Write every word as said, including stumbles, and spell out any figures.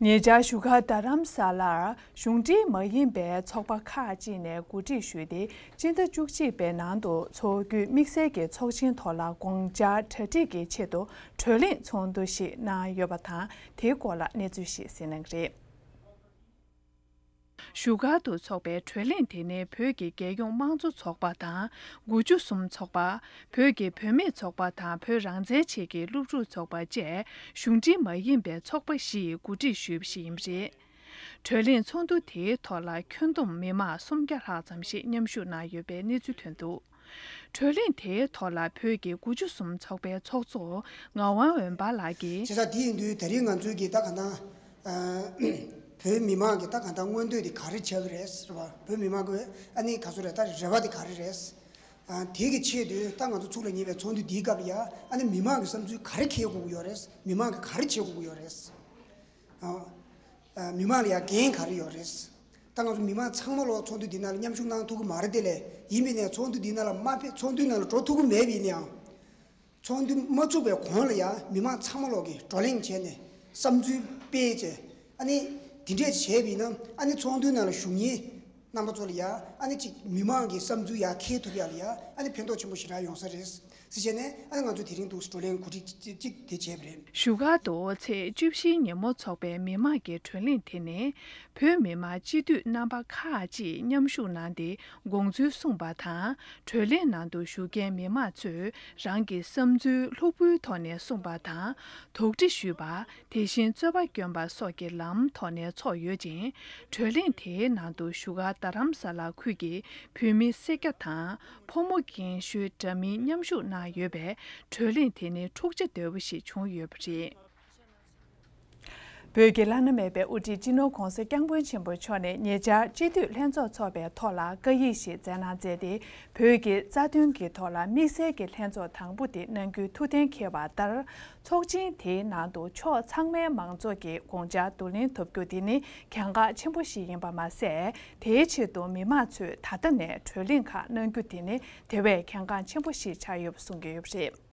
ཉེ་ཆར་བཞུགས་སྒར་རྡ་རམ་ས་ལར་གཞུང་འབྲེལ་མ་ཡིན་པའི་ཚོགས་པ་ཁག་ཅིག་ནས་གོ་སྒྲིག་ཞུས་ཏེ། སྤྱི་ཟླ་བཅུ་གཅིག་པའི་ནང་དུ་འཚོགས་རྒྱུའི་དམིགས་བསལ་གྱི་ཚོགས་ཆེན་ཐོག་ལ་དགོངས་འཆར་གྲ་སྒྲིག་གི་ཆེད་དུ་གྲོས་གླེང་ཚོགས་འདུ་ཞིག་གནང་ཡོད་པ་དང་། དེའི་སྐོར་ལ་གནས་ཚུལ་ཞིག་གསན་གནང་གི་རེད། བཞུགས་སྒར་དུ་འཚོགས་པའི་གྲོས་གླེང་དེ་ནི་བོད་ཀྱི་རྒྱལ་ཡོངས་དམངས་གཙོ་ཚོགས་པ་དང་། དགུ་བཅུ་གསུམ་ཚོགས་པ། བོད་ཀྱི་བུད་མེད་ཚོགས་པ་དང་བོད་རང་བཙན་ཆེད་ཀྱི་སློབ་ཕྲུག་ཚོགས་པ་བཅས་གཞུང་འབྲེལ་མ་ཡིན་པའི་ཚོགས་པ་བཞིས་གོ་སྒྲིག་ཞུས་པ་ཞིག་ཡིན་པ་རེད། གྲོས་གླེང་ཚོགས་འདུ་དེའི་ཐོག་ལ་ཁྱོན་བསྡོམས་མི་མང་སུམ་བརྒྱ་ལྷག་ཙམ་ཞིག་མཉམ་ཞུགས་གནང་ཡོད་པའི་གནས་ཚུལ་ཐོན་འདུག་གྲོས་གླེང་དེའི་ཐོག་ལ་བོད་ཀྱི་དགུ་བཅུ་གསུམ་ཚོགས་པའི་ཚོགས་གཙོ་ངག་དབང་འོད་འབར་ལགས་ཀྱིས། བྱས་ཙང་དེ་ཡིན་དུས་ད་རེས་ང་ཚོའི་གི་ད་ག་ད་བོད་མི་མང་གི་ད་ག་ད་མངོན་འདོད་དེ་ག་རེ་བྱ་གི་རེད་ཟེར་བ། བོད་མི་མང་གི་ཨ་ནི་ག་ཚོད་རེད། ད་རེ་བ་དེ་ག་རེ་རེད། ཨ། དེ་གི་ཆེད་དུ་ད་ང་ཚོ་ཚུགས་ལ་ཉེ་བའི་ཚོགས་འདུ་འདིའི་སྐབས་ལ་ཡ། ཨ་ནི་མི་མང་གི་བསམ་ཚུལ་ག་རེ་འཁྱེར་དགོས་ཀྱི་ཡོད་རེད། མི་མང་གི་ག་རེ་བྱེད་དགོས་ཀྱི་ཡོད་རེད། ཨ། ཨ། མི་མང་ལ་ཡ་འགན་ག་རེ་ཡོད་རེད། ད་ང་ཚོ་མི་མང་ཚང་མ་ལོ་ཚོགས་འདུ་འདི་ནང་ལ་མཉམ་ཞུགས་གནང་ཐུབ་ཀྱི་མ་རེད་དེ་ལས། ཡིན་པས་ནས་ཚོགས་འདུ་འདི་ནང་ལ་མ་ཕེབས། ཚོགས་འདུའི་ནང་ལ་འགྲོ་ཐུབ་ཀྱི་མེད་པ་ཡིན་ན་ཡང་། ཚོགས་འདུ་མ་ཚུགས་པའི་གོང་ལ་ཡང་མི་མང་ཚང་མ་ལོག་གིས་བགྲོ་གླེང་བྱས་ནས་བསམ་ཚུལ་སྤེལ་བྱས། ཨ་ནི་དེ་འདྲས་བྱས་པ་ཡིན་ན། ཨ་ནི་ཚོགས་འདུའི་ནང་ལ་ཞུགས་མཁན་རྣམ་པ་ཚོ་ལ་ཡང་ཨ་ནི་ཅིག་མི་མང་གི་བསམ་ཚུལ་ཡང་འཁྱེར་ཐུབ་ཡག་ལ་ཡང་ཨ་ནི་ཕན་ཐོགས་ཆེན་པོ་ཞེ་དྲག་ཡོང་ས་རེད་ཟེར་བྱས་ནས། ཨ་ནི་ང་ཚོ་དེ་རིང་འདུག་བགྲོ་གླེང་གོ་སྒྲིག་ཅིག་དེ་བྱས་པ་རེད། བཞུགས་སྒར་དུ་ཚེས་བཅུ་བཞིའི་ཉིན་མོ་འཚོགས་པའི་མི་མང་གི་བགྲོ་གླེང་དེ་ནི། བོད་མི་མང་སྤྱི་འཐུས་རྣམ་པ་ཁག་ཅིག་མཉམ་ཞུགས་གནང་སྟེ། དགོངས་ཚུལ་གསུངས་པ་དང་། གྲོས་གླེང་ནང་དུ་ཞུགས་མཁན་མི་མང་ཚོས་རང་གི་བསམ་ཚུལ་སློབ་བུའི་ཐོག་ནས་གསུངས་པ་དང་། དོགས་འདྲི་ཞུས་པ། དེ་བཞིན་རྩོད་པ་བསྐྱོན་པ་སོགས་ཀྱི་ལམ་ཐོག་ནས་ཚོགས་ཡོད་ཅིང་། གྲོས་གླེང་དེའི་ནང་དུ་བཞུགས་སྒར་རྡ་རམ་ས་ལ་ཁུལ་གྱི་བོད་མི་སེར་སྐྱ་དང་། ཕོ་མོ་རྒན་གཞོན་འདྲ་མིན་མཉམ་ཞུགས་གནང་ཡོད་པས། གྲོས་གླེང་དེ་ནི་འཁྲུག་ཆ་དོད་པོ་ཞིག་བྱུང་ཡོད་པ་རེད། བོད་ཀྱི་བླ་ན་མེད་པའི་དབུ་ཁྲིད་སྤྱི་ནོར་༸གོང་ས་༸སྐྱབས་མགོན་ཆེན་པོ་མཆོག་ནས་ཉེ་ཆར་སྤྱི་འཐུས་ལྷན་ཚོགས་འཚོགས་པའི་ཐོག་ལ་བཀའ་ཡིག་ཞིག་བསྩལ་གནང་མཛད་དེ། བོད་ཀྱི་རྩ་དོན་གྱི་ཐོག་ལ་དམིགས་བསལ་གྱི་ལྷན་ཚོགས་དང་པོ་དེ་གནང་རྒྱུའི་ཐུགས་གཏན་འཁེལ་བ་ལྟར། ཚོགས་ཆེན་དེའི་ནང་དུ་ཕྱོགས་ཚང་མའི་མང་ཚོགས་ཀྱི་དགོངས་འཆར་བསྡུ་ལེན་ཐུབ་རྒྱུ་དེ་ནི་གལ་འགངས་ཆེན་པོ་ཞིག་ཡིན་པ་མ་ཟད། དེའི་ཆེད་དུ་མི་མང་ཚོས་ད་ལྟ་ནས་གྲོས་གླེང་ཁག་གནང་རྒྱུ་དེ་ནི་དེ་བས་གལ་འགངས་ཆེན་པོ་ཞིག་ཆགས་ཡོད་པ་གསུང་གི་ཡོད་པ་རེད།